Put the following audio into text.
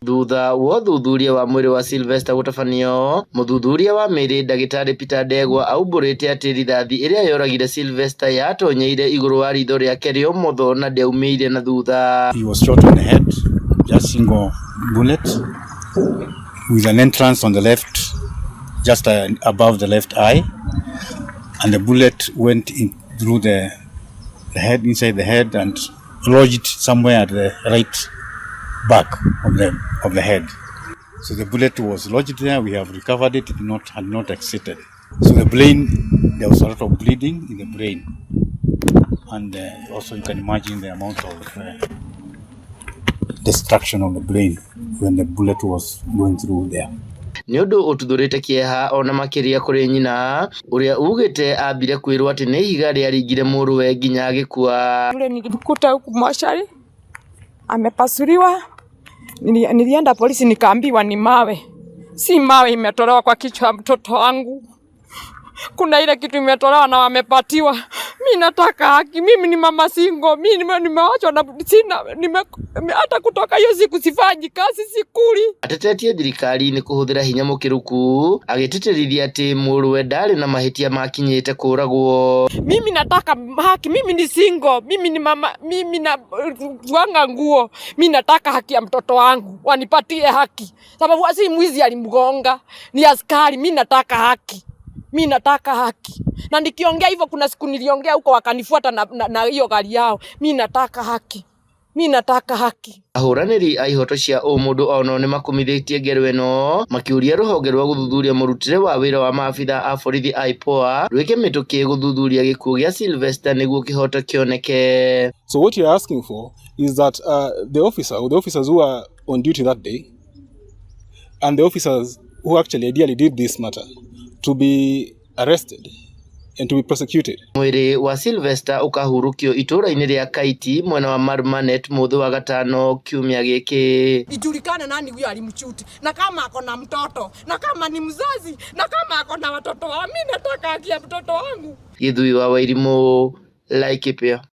Thutha wa ũthuthuria wa mwĩrĩ wa Sylvester gũtabanio, mũthuthuria wa mĩĩrĩ ndagĩtarĩ Peter Ndegwa aumbũrĩte atĩ rithathi ĩrĩa yoragire Sylvester yatonyeire igũrũ wa ritho rĩake rĩa ũmotho na ndĩaumĩire na thutha. He was shot on the head, just single bullet, with an entrance on the left, just above the left eye, and the bullet went in through the head, inside the head, and lodged somewhere at the right back of the head. So the bullet was lodged there. We have recovered it. It not had not exited. So the brain, there was a lot of bleeding in the brain, and also you can imagine the amount of destruction of the brain when the bullet was going through there. Nĩ ũndũ ũtuthũrĩte kĩeha ona makĩria kũrĩ nyina ũrĩa ugĩte ambire kwĩrwo atĩ nĩ ihiga rĩaringire mũrũwe nginya agĩkua. Yule nilikuta huku mochari amepasuliwa. Nilienda polisi nikaambiwa ni mawe, si mawe imetolewa kwa kichwa ya mtoto wangu. Kuna ile kitu imetolewa na wamepatiwa. Mi nataka haki. Mimi ni mama single, mi nimewachwa na sina hata kutoka hiyo siku sifanyi kazi, sikuli. Atetetie thirikari nĩ kũhũthĩra hinya mũkĩrũku agĩtĩtĩrithia atĩ mũrũwe ndarĩ na mahĩtia makinyĩte kũragwo. Mimi nataka haki. Mimi ni single, mimi ni mama, mimi nafuanga nguo. Mi nataka haki ya mtoto wangu, wanipatie haki, sababu si mwizi alimgonga, ni askari. Mi nataka haki, mi nataka haki. Na nikiongea hivyo, kuna siku niliongea huko wakanifuata na hiyo gari yao. Mi nataka haki, mi nataka haki. Ahũranĩri a ihoto cia ũmũndũ onao nĩmakumithĩtie ngero ĩno makĩũria rũhonge rwa gũthuthuria mũrutĩre wa wĩra wa maabitha a borithi IPOA rwĩke mĩtũkĩ gũthuthuria gĩkuũ gĩa Sylvester nĩguo kĩhoto kĩoneke. So what you're asking for is that the officer or the officers who are on duty that day and the officers who actually ideally did this matter to be arrested and to be prosecuted. Mwĩrĩ wa Sylvester ũkahurũkio itũũra-inĩ rĩa Kaiti mwena wa Marmanet mũthĩ wa gatano kiumia gĩkĩ. Ijulikane nani huyo alimshoot, na kama ako na mtoto, na kama ni mzazi, na kama ako na watoto wa. Mi nataka haki ya mtoto wangu. Gĩthui wa Wairimũ, Laikipia.